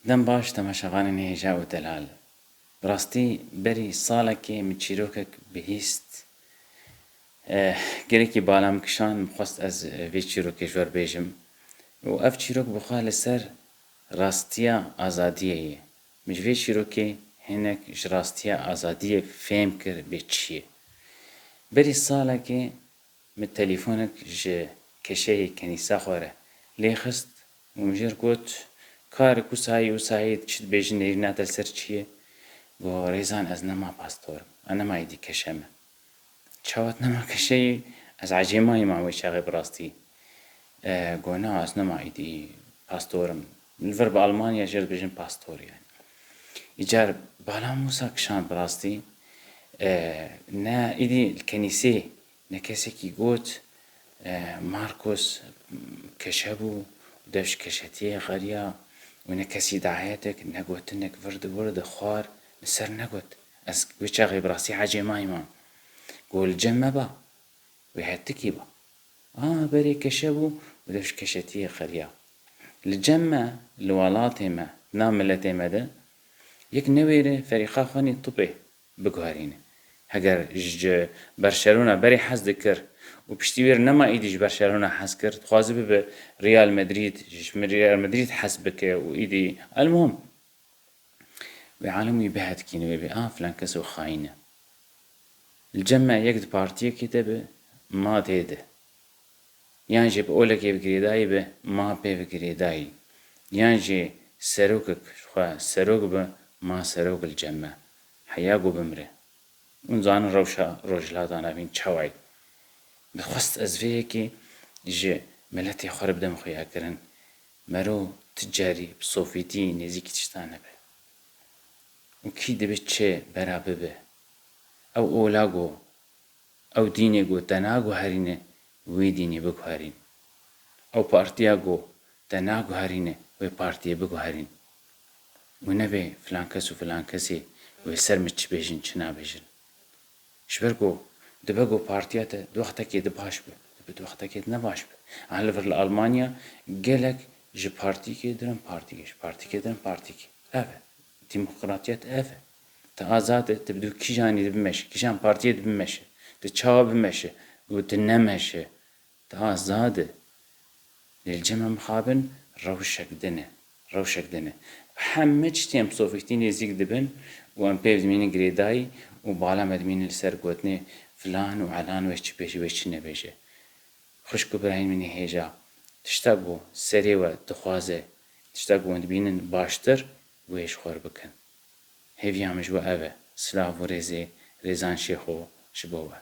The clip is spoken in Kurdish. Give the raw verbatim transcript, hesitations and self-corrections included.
Dem baş temaşevanên hêja û delal. Bi rastî berî salekê min çîrokek bihîst. Eh, gelekî bala min kişand, min xwest ez vê çîrokê ji we re bêjim. Û ev çîrok bi xwe li ser rastiya azadiyê ye. Min ji vê çîrokê hinek ji rastiya azadiyê fêm kir bê çi ye. Berî salekê min telîfonek ji keşeyê kenîsa xwe re lê xist û min jê re got, "Karik wisa yî, wisa yî, çi dibêjin, nêrîna te li ser çi ye?" Got, "Rêzan, ez nema pastor im, ez nema êdî keşe me." "Çawa tu nema keşe yî? Ez ecêmayî ma wê çaxê bi rastî." E, got, "Na, ez nema êdî pastor im. Li vir bi Almanya jê re dibêjin pastor yani." Îcar bala min wisa kişand bi rastî. E, ne êdî li kenîsê ne kesekî got, e, Markus keşe bû û dev ji keşetiyê xeriya û ne kesî dayetek, ne gotinek vir di wir di xwar li ser negot. Ez wê çaxê bi rastî ecêmayî mam. Got, "Li cem me ba, wê hetikî ba." A, berê keşe bû û dev ji keşetiyê xeriya. Li cem me, li welatê me, di nav miletê me de yek newêre ferîqa xwe nî tibê biguherîne. Heger ji Barcelona berê hez dikir û piştî wê re nema êdî ji Barcelona hez kir, dixwaze bibe Real Madrid, ji Real Madrid hez bike û êdî elmuhim wê alem wî bihetkîne, wê bê, "A, filan kes û xayîn e." Li cem me yek di partiyekê de be, ma tê de. Yan jî bi olekê bi girêdayî be, ma pê bi girêdayî. Yan jî serokek ji xwe serok be, ma serok li cem me. Heya ku bimre. Hûn zanin rewşa Rojhilata Navîn çawa ye. Dixwest ez vê yekê ji miletê xwe re bidem xuyakirin. Mero ti carî bi sofîtî nêzîkî tişta nebe. Û kî dibe çi bera bibe. Ew ola ku, ew dînê ku te naguherîne, wê dînê biguherîn. Ew partiya ku te naguherîne, wê partiyê biguherîn. Û nebê filan kes û filan kesê wê ser min çi bêjin, çi nabêjin. Ji ber ku dibe ku partiya te di wextekê di baş be, dibe di wextekê di ne baş be. An li vir li Almanya gelek ji partîkê dirin partîkê, ji partîkê dirin partîkê. Ev e. Demokratiyet ev e. Tu azad e, tu bi dû kîjanî di bimeşe, kîjan partiyê di bimeşe, tu çawa bimeşe û tu nemeşe. Tu azad e. Lê li cem em mixabin rewşek din e. Rewşek din e. Bi heme tiştî em sofîtî nêzîk dibin û em pê dimînin girêdayî û bala me dimînin li ser gotinê filan û elan wê çi bêje, wê çi nebêje. Xwişk û birayên min ê hêja, tişta ku serê we dixwaze, tişta ku hûn dibînin baştir, wê ji xwe re bikin. Hêviya min ji we ev e. Silav û rêzê Rêzan Şêxo ji bo we.